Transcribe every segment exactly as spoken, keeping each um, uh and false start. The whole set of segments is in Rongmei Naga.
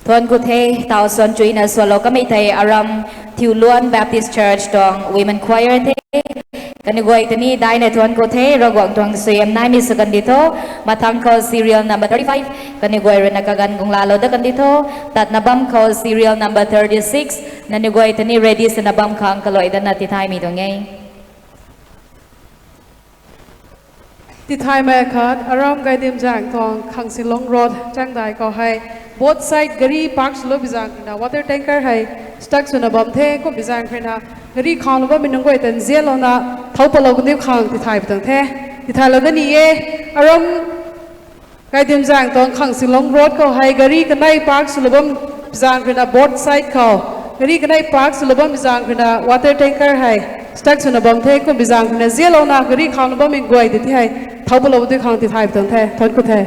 Thuanc ku the, tau suan chuina swalou kamei thei aram Thiuluan Baptist Church tuang Women Choir the. Kaniw guay tei ni daina thuanc ku the, Ravguangc tuang suaihiam naimei sw kandi tho. Mathang khou serial number thirty-five, kaniw guay ruina kaganv guang laalou dat kandi tho. Tatna bam khou serial number thirty-six, nangniw guay tei ni ready swna bam khang kaluai datna tithaymei tuang e. Tithaymei khat, aram Gaidimzaeng tuang Khangsilong Road changdai khou hei, both side gari park swlou bi zaeng ruina water tanker hei stuck swna bam the, kum bi zaeng ruina gari khangna bammei nunc guay ta nzianlouna thau palou kandiu khang tithay bi tuang the. Tithaylou dat ni e, aram Gaidimzaeng tuang Khangsilong Road khou hei gari kanei park swlou bam zaeng ruina both side khou, gari kanei park swlou bam zaeng ruina water tanker hei stuck swna bam the, kum bi zaeng ruina nzianlouna gari khangna bammei guay tei hei thau palou kandiu khang tithay bi tuang the. Thuanc ku the.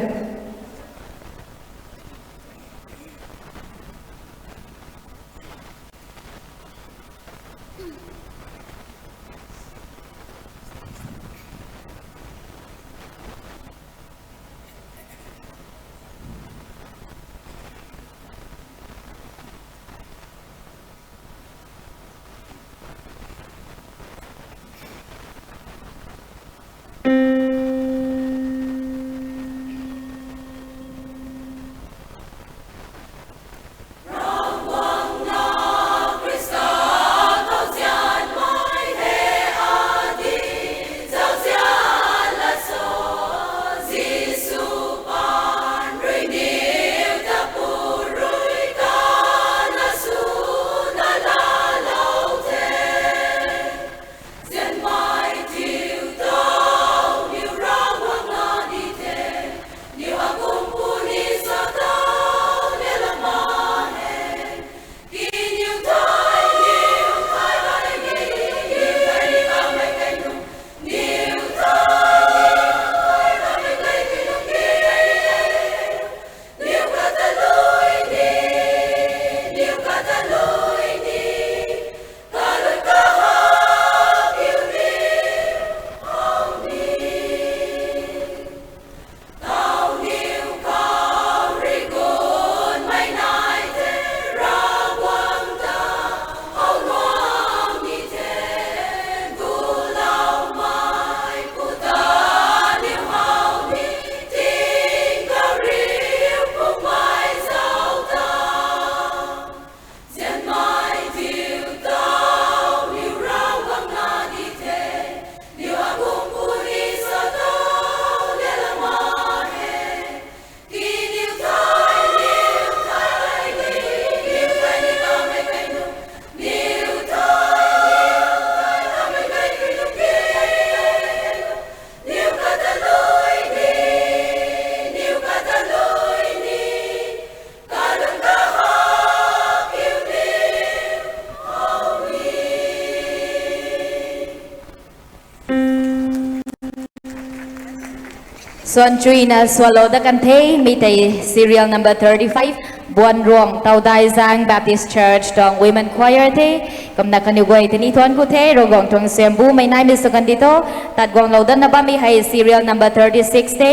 Suan chuina swalou dat kan the, mi tei serial number thirty-five, Buanruang Taudaizaeng Baptist Church tuang Women Choir the. Kumna kaniw guay tei ni thuanc ku the, Ravguangc tuang suaihiam bumei naimei sw kandi tho. Tat guanglou datna bammei hei serial number thirty-six the.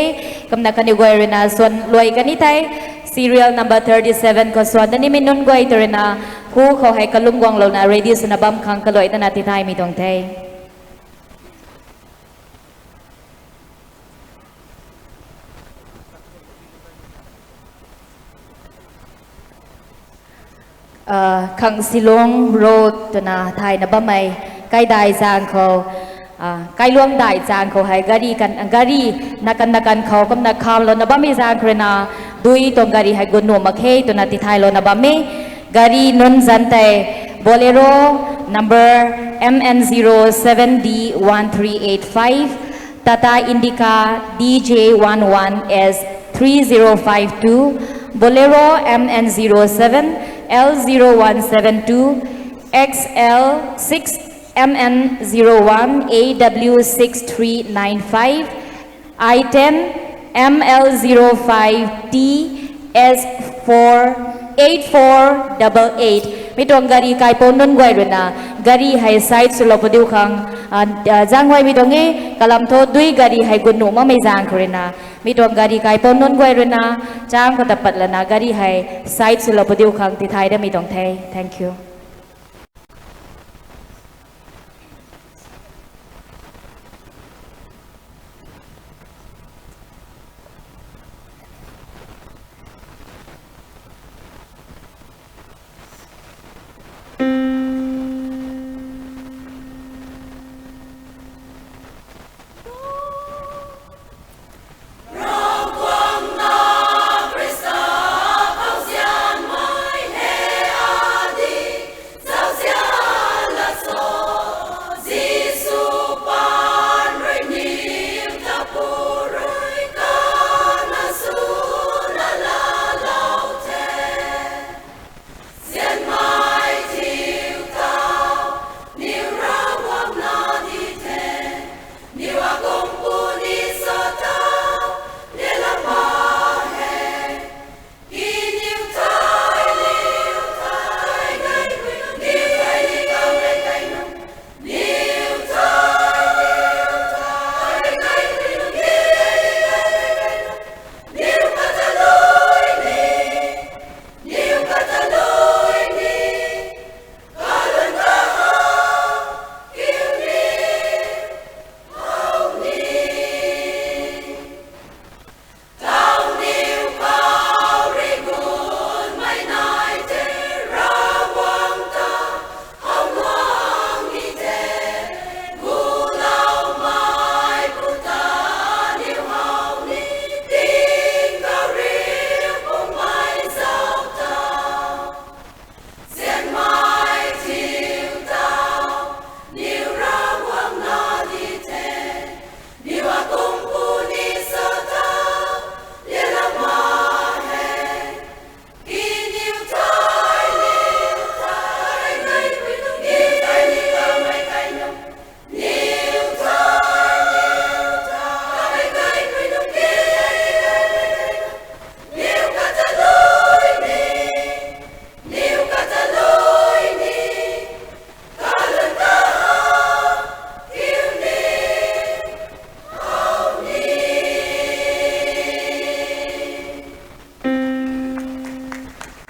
Kumna kaniw guay ruina suan luai kan e thei, serial number thirty-seven khou suan dat nimei nunc guay tei ruina hu khou hei kalum guanglouna ready swna bam khang kaluai datna tithaymei tuang the. Ah, Khangsilong Road twna thayna bammei, Kaidai zaeng khou, ah, Kailuangdai zaeng khou hei gari kan, gari nakan nakan khou kumna khamlouna bammei zaeng khou ruina, dui tuang gari hei gun nuh mak khe twna tithaylouna bam e. Gari nunc zanc tei Bolero number M N zero seven D one three eight five, Tata Indica D J one one S three zero five two, Bolero M N zero seven L zero one seven two, X L six M N zero one A W six three nine five, I ten M L zero five T S four eight four double eight. Mi tuang gari kaipouc nunc guay ruina gari hei side swlou padiu khang, ah, ah, zaeng guaymei tuang e, kalam thu dui gari hei gun nuh makmei zaeng khou ruina Mi tuang gari kaipou nunc guay ruina, chang khou ta pat lana gari hei side swlou padiu khang tithay damei tuang the. Thank you.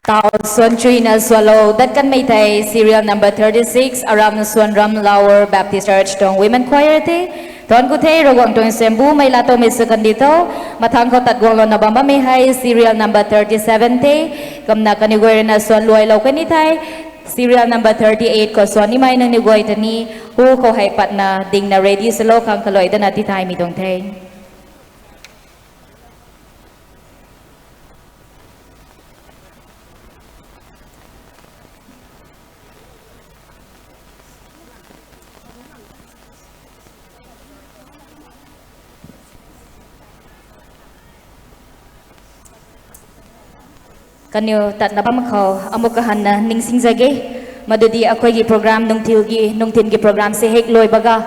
Tau suan chuina sualou dat kanmei thei serial number thirty-six, Aram Suanram, Lower Baptist Church tuang Women Choir the. Thuanc ku the, Ravguangc tuang sembumei laa towmei sw kandi tho. Mathang khou tat guanglouna bam bammei hei serial number thirty-seven the. Kumna kaniw guay ruina suan luailou kani thei, serial number thirty-eight khou suan nimei nangniw guay ta ni, hu khou hei patna dingna ready swlou khang kaluai dana tithaymei tuang the. Kaniw tatna bam khou amuk kahanna ningsingzat ge. Madudi akhoi ki program nungthil ki, nungthin ki program se hek luai baga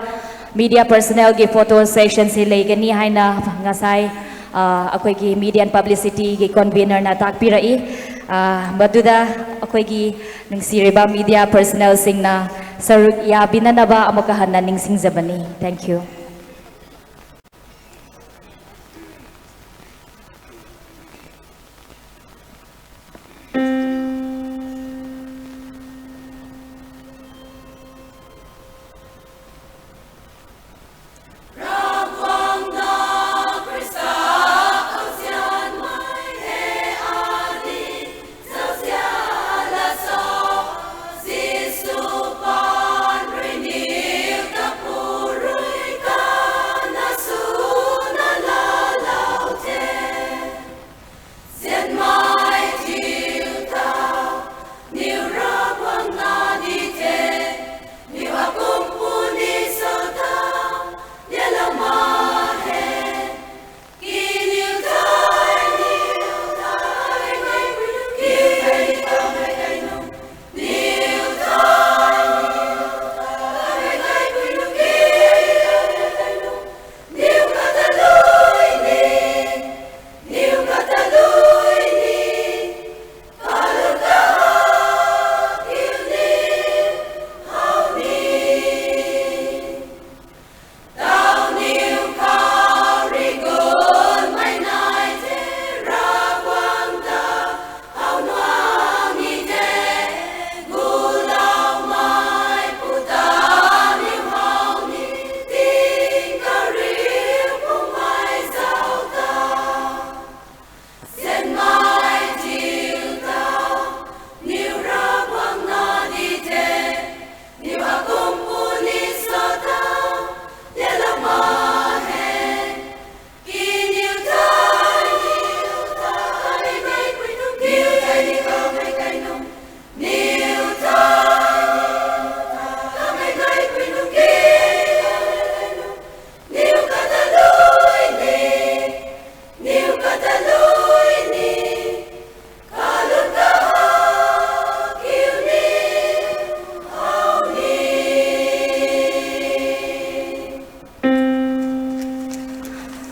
media personnel ki photo session se lei kani haina ngasai, ah, akhoi ki media and publicity ki convener na takpi ra e. Ah, maduda akhoi ki nungsiriba media personnel singna saruk ya binana ba amuk kahanna ningsingzat bani. Thank you.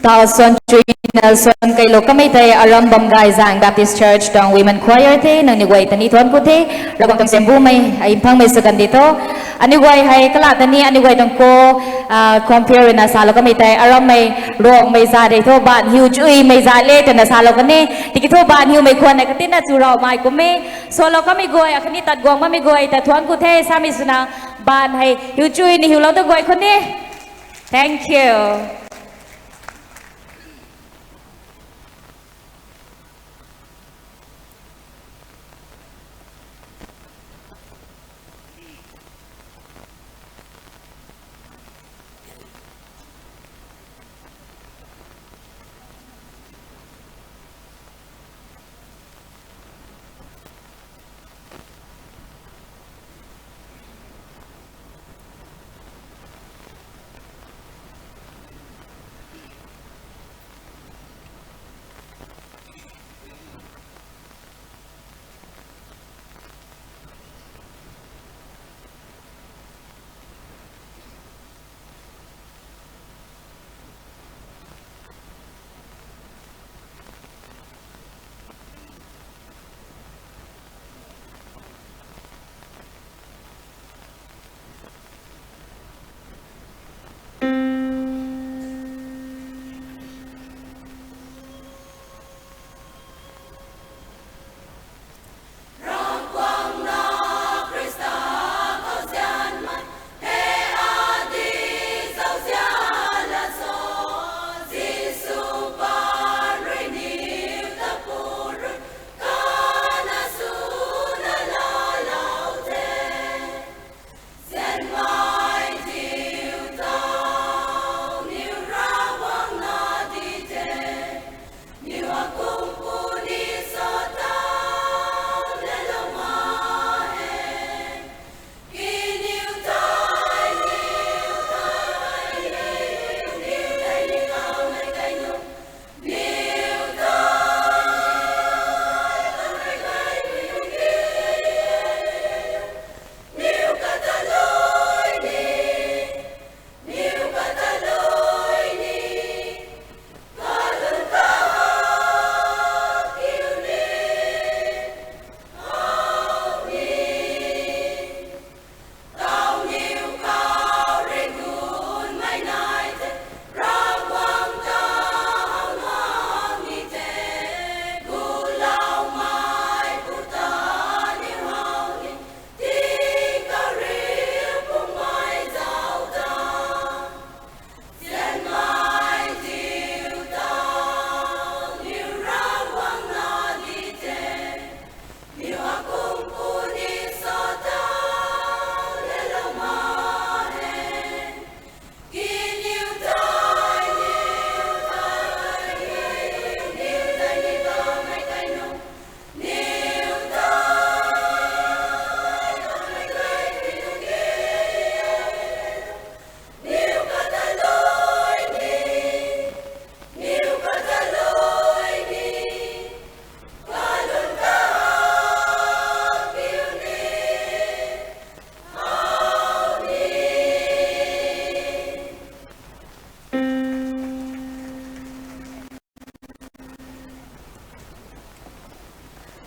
Tau suan chuina suan kailou kamei tei Aram Bamgay Zang Baptist Church tuang Women Choir the, nangniw guay ta ni thuanc ku the, Ravguangc tuang sembumei, ai mphangmei sw kan di tho. Aniw guay hei kalat ta ni, aniw guay tuang ko, ah, compare ruina salou kamei tei, Arammei, Ruangmei za de tho, baanv hiu chuimei za le twna salou kan e, tiki thu baanv hiumei khwan na katina chu raumei kum e, salou kamei guay, akhatni tat guang bammei guay ta thuanc ku the, samei swna, baanv hei hiu chuina hiulou ta guay khwan e. Thank you.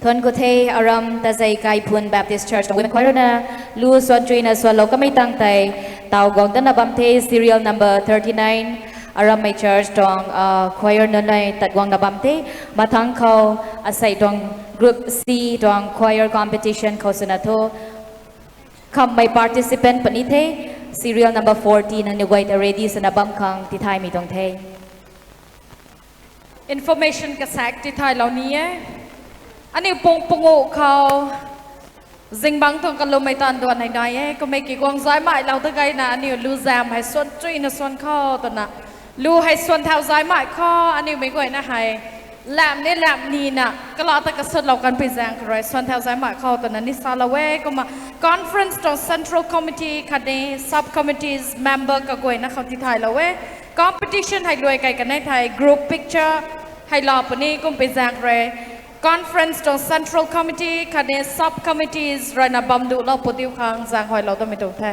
Thuanc khou the. Aram Tazei Kaiphun Baptist Church tuang Women Choir na lu suan chuina suanlou kamei tang tei, tau guang tana bam the, serial number thirty nine, Arammei Church tuang, ah, choir nunc nei tat guangna bam the. Mathang khou asei tuang group C tuang choir competition khou swna thu khammei participant puni the, serial number forty, nangniw guay ta ready swna bam khang tithaymei tuang the. Information kasak tithaylou ni e. Aniu pung pungu khou zingbangc tuang kalummei taanv duan hei nai e. Kummei ki guang zaimei lou ta gayna aniu lu zam hei suan chuina suan khou twna, lu hei suan thau zaimei khou aniu mei guayna hei lam ni lam nina kala ta kasutlou kanpui zaeng khou rui suan thau zaimei khou twna ni salou e. Kumna conference tuang central committee khatni sub committees member kaguayna khou tithaylou e. Competition hei luai kai kanei thei group picture hei la puni kumpui zaeng rui conference tuang central committee khatni sub committees ruina bam duhlou pu diu khang zaenghuaylou tamei tuang the.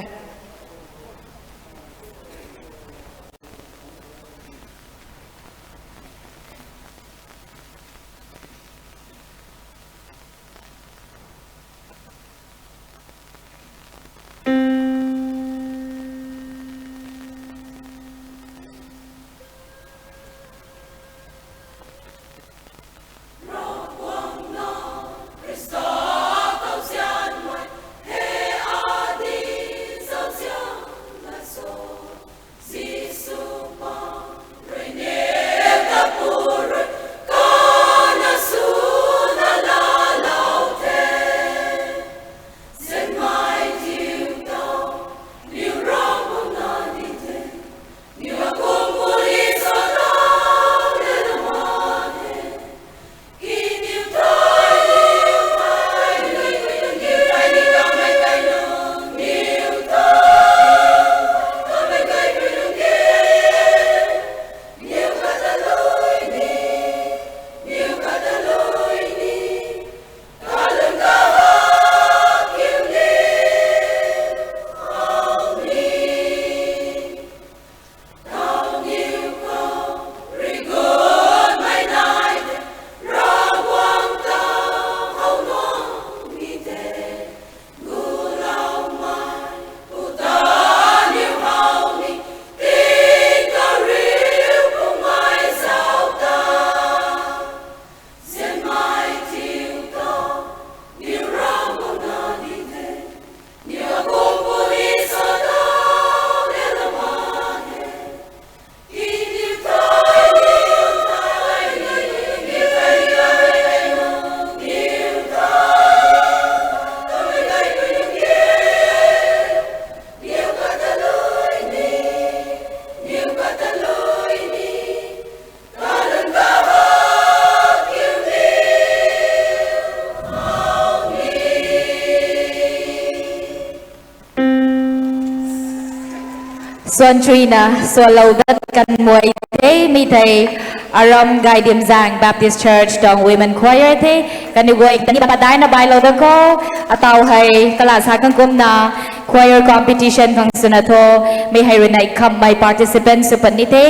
Suan chuina sualou dat kan muai the, mi thei Aram Gaidimzang Baptist Church tuang Women Choir the, kaniw guay kani padaina bailou dat khou, ataw hei kalat sa khang kumna choir competition khang swna tho, mi hei ruina ikhammei participant sw pat ni the,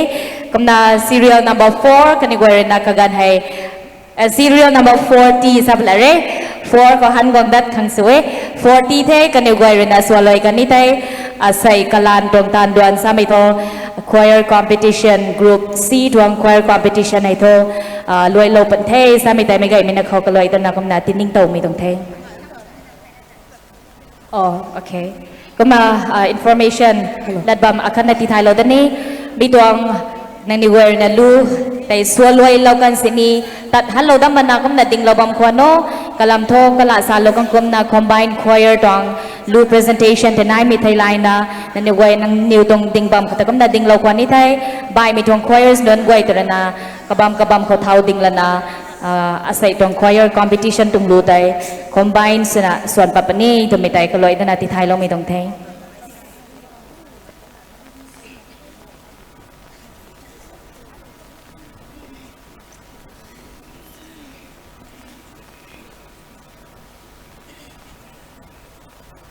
kumna serial number four, kaniw guay ruina kaganv hei, eh, serial number forty sa pala re, four khou han guang dat khang sw e, forty the, kaniw guay ruina sualou kan ni the, asei kalan tuang taanv duan samei tho, choir competition, group C tuang choir competition hei tho, ah, luailou pan the, samei tei meic gaymei na khou kaluai tana kumna tiningtowmei tuang the. Oh, okay. Kumna, ah, information lat bam akhatna tithaylou dat ni. Mi tuang nangniw guay ruina lu tei sualuailou kan sini, tat hanlou dam mana kumna dinglou bam khwan o. Kalam tho, kalat salou kan kumna combined choir tuang lu presentation tei naimei thei layna, nangniw guay nangniw tuang ding bam khou ta kumna dinglou khwan ni the, baihmei tuang choirs nunc guay tw ruina, kabam kabam khou thau ding lana, ah, asei tuang choir competition tuang lu tei combine swna suan pat puni twmei tei kaluai dana tithayloumei tuang the.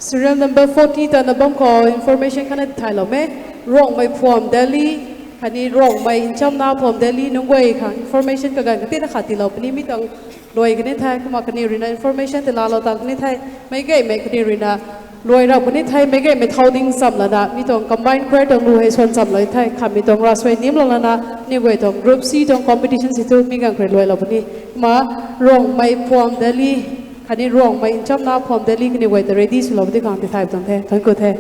Serial number forty ta na bam khou information khatna tithaylou me. Ruangmei Phuam Delhi, khatni Ruangmei Nchamna Phuam Delhi nunc guay khang information kaganv katina khat tiilou puni, mi tuang luai kan ni the, kumna kaniw ruina information tiilalou ta kan ni the, meic gaymei kaniw ruina luai rap kan ni the, meic gaymei thau ding cham lana, mi tuang combined choir tuang lu hei suan chamlou the, khatni mi tuang ravsuai nimlou lana, aniw guay tuang group C tuang competition si thu mi ganv khou rui luailou puni. Kumna Ruangmei Phuam Delhi, khatni Ruangmei Nchamna Phuam Delhi kaniw guay ta ready swlou puni khang tithay tuang the, thuanc ku the.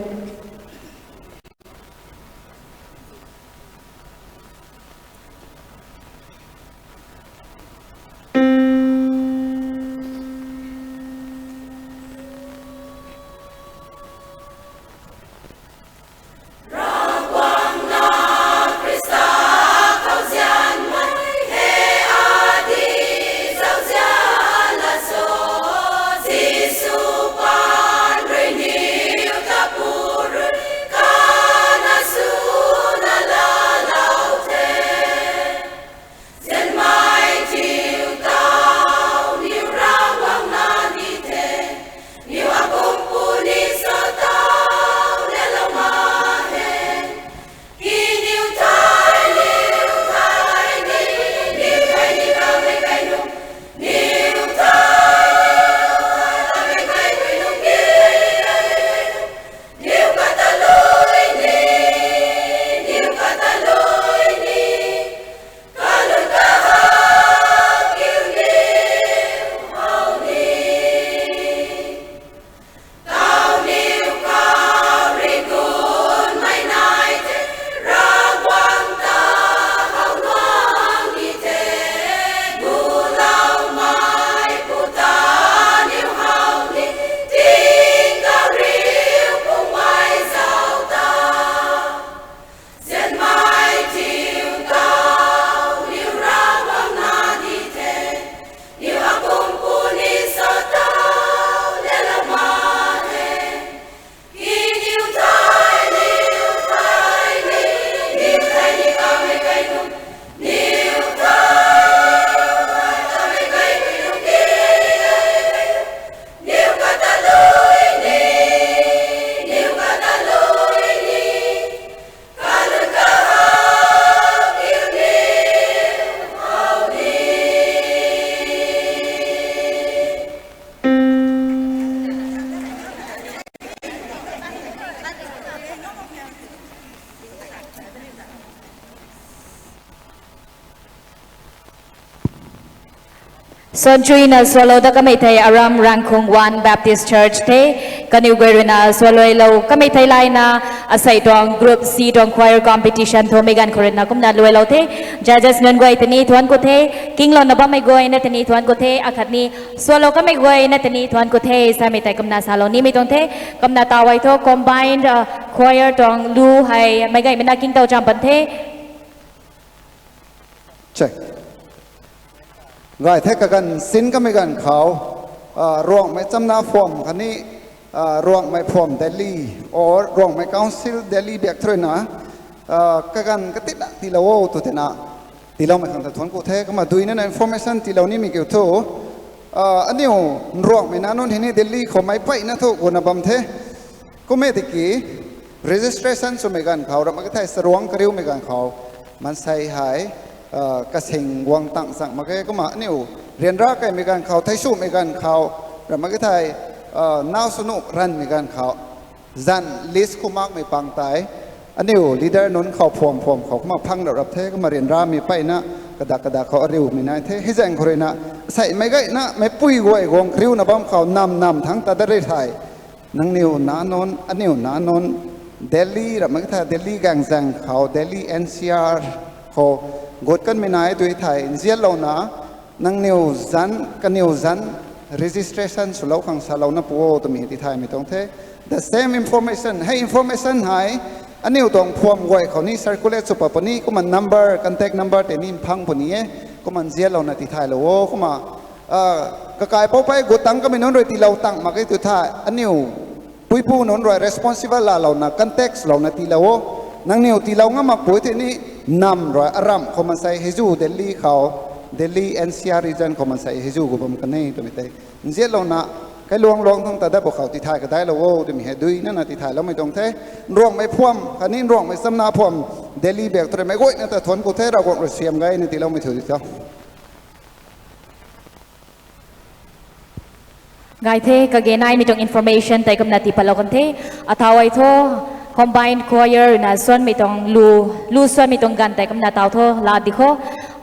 Suan chuina sualou dat kamei thei Aram Rangkhung One Baptist Church the, kaniw guay ruina sualuailou kamei thei layna, asei tuang group C tuang choir competition thumei ganv khou ruina kumna luailou the, judges nunc guay tini thuanc ku the, kinglouna bammei guayna tini thuanc ku the, akhatni sualou kamei guayna tini thuanc ku the, samei tei kumna salou nimei tuang the, kumna tawei thu combined, uh, choir tuang lu hei meic gaymei na kingtow cham pan the. Gay the kaganv sin kamei ganv khou, ah, Ruangmei Chamna Phuam khatni, ah, Ruangmei Phuam Delhi, or Ruangmei Council Delhi biak thruina, kaganv katitna tiilou o tw thena tiiloumei khang ta thuanc ku the. Kumna dui nana information tiilou nimei kiu thu, aniu Nruanghmei nac nunc hei ni Delhi khou meic peyna thu guna bam the. Kum e tiki registration swmei ganv khou ramh mak e thei charuangc kariumei ganv khou maansei hei kasing guang tang chang mak e. Kumna aniu ryanra kaimei ganv khou, thei swmei ganv khou, ramh mak e thei nau swnu ranvmei ganv khou zanc list khou makmei pang tei aniu leader nunc khou phuam phuam khou kumna phang rap rap the. Kumna ryanramei peyna kadak kadak khou ariumei nai the. Hei zaeng khou ruina seimei gayna meicpui guay guang kariuna bam khou nam nam thangc ta dat ri thei, nangniw nac nunc, aniu nac nunc, Delhi ramh mak e thei Delhi gaengzaeng khou, Delhi N C R khou gut kanmei nai tw thei nzianlouna nangniw zanc kaniw zanc registration swlou khang salouna pu o twmei tithaymei tuang the. The same information, hei information hei aniu tuang phuam guay khou ni circulate sw pat puni. Kumna number, contact number tei ni mphang puni e. Kumna nzianlouna tithaylou o. Kumna kakaipouc pei gut tang kamei nunc rui tiilou tang mak e tw thei aniu puipu nunc rui responsible laalouna contact swlouna tiilou o. Nangniw tiilou ngam makpui tei ni nam rui aramh khou maansei hei zu Delhi khou, Delhi N C R region khou maansei hei zu gu bam kan e twmei tei nzianlouna kailuang luang thangc ta dat pw khou tithay kadailou o twmei hei dui nana tithayloumei tuang the. Nruanghmei phuam khatni Nruanghmei chamna phuam Delhi bak thu rui meic guayna ta thuanc ku the. Ravguangc rui siam gayna tiiloumei thu di tho. Gay the, kage naimei tuang information tei kumna tii patlou kan the. Athau ai thu combined choir na suanmei tuang lu, lu suanmei tuang ganv tei kumna tau thu laa di kho.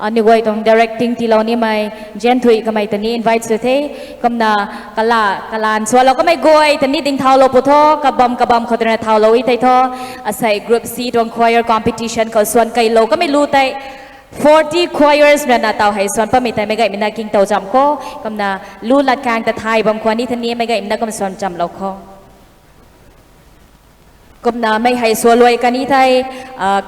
Aniu guay tuang directing tiilou nimei Janthui kamei ta ni invite sw the. Kumna kala kalan sualou kamei guay ta ni ding thaulou pu tho, kabam kabam khou twna thaulou e tei thu. Asei group C tuang choir competition khou suan keylou kamei lu tei forty choirs rana tau hei suan patmei tei meic gaymei na kingtow cham kho. Kumna lu latkaeng ta thay bam khwan ni thani meic gaymei na kum suan chamlou kho. Kumna mei hei sualuai kan ni thei,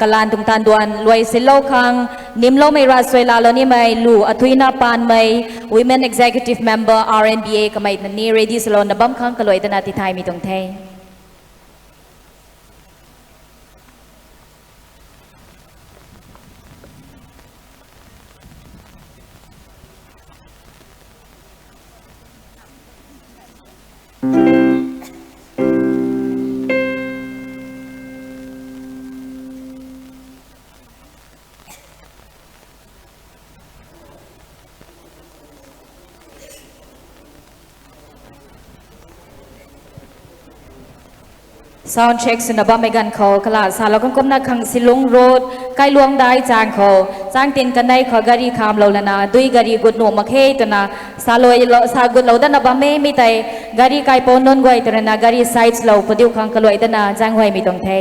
kalan tuang taanv duan luai silou khang nimloumei ravsuai laalou nimei lu athuina paanmei Women Executive Member R N B A kamei ta ni ready swlouna bam khang kaluai dana tithaymei tuang the. Sound check swna bammei ganv khou kala salou kum kumna Khangsilung Road, Kailuangdai chang khou changtin kanei khou gari khamlou lana dui gari gut nuh mak khe twna sa gutlou dana bam e. Mi tei gari kaipouc nunc guay ta rana gari side lou padiu khang kaluai dana zaenghuaymei tuang the.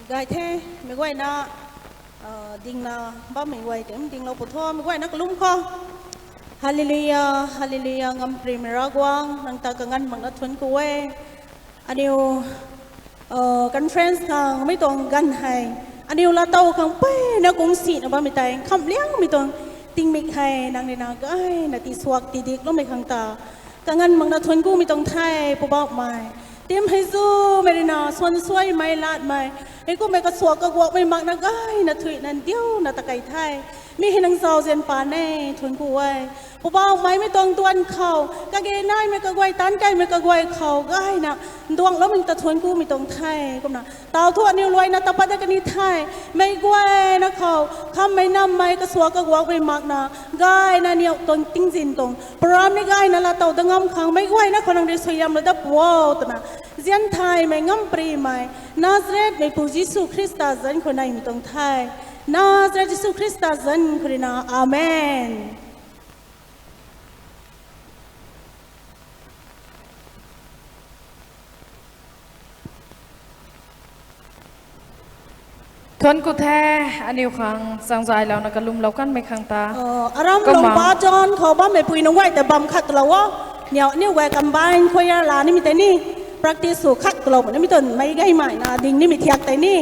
Gay the, meic guayna, dingna bammei guay tei dinglou pu tho, meic guayna kalum khou. Hallelujah, hallelujah, ngamparymei Ravguangc, nang ta kanganv makna thuanc ku e. Aniu conference khang mei tuang ganv hei, aniu laatow khang peyna kungcsi na bammei tei nkhamh liangmei tuang tingmik hei nang rui na gayna tisuak tidikloumei khang ta kanganv makna thuanc kumei tuang the, Poubauhmei. Tim hei zumei rui na suan suaimei latmei, heikumhmei kasuak kaguakmei makna gayna thuina ndiuna ta kei the. Mi hei nang zauzian pa ne, thuanc ku e. Poubauhmei, mei tuang duan khou kage naimei kaguay, taanc kaimei kaguay khou gayna nduangloumei ta thuanc kumei tuang the. Kumna tau thu aniu luaina ta pat da kani the. Meic guayna khou khammei nammei kasuak kaguakmei makna gayna aniu tuang tingzin tuang program ni gayna laatow da ngam khang meic guayna khou nang rui suaihiamlou dat pu o twna, zian thaymei ngamparymei Nazaretmei pu Jisu Khrista zanc khou naimei tuang the. Nazaret Jisu Khrista zanc khou rui na, amen. Thuanc ku the, aniu khang changzaylouna kalumlou kanmei khang ta. Aram Lungpa John khou bammei pui nunc guay ta bam khat twlou o. Niw, aniu guay combine choir la nimei tei ni, practice sw khat twlou pu nimei tuang meic gaymei na ding nimei thiak tei ni,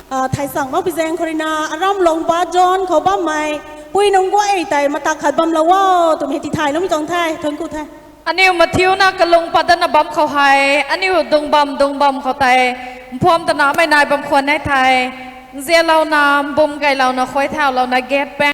thai sang makpui zaeng khou rui na, Aram Lungpa John khou bammei pui nunc guay tei matak khat bamlou o twmei tithayloumei tuang the. Thuanc ku the. Aniu mathiuna kalung pat dana bam khou hei, aniu dung bam dung bam khou tei mphuam tanamei nai bam khwan e thei, nzianlouna, mbum gaylouna, khuay thaulouna, gate pang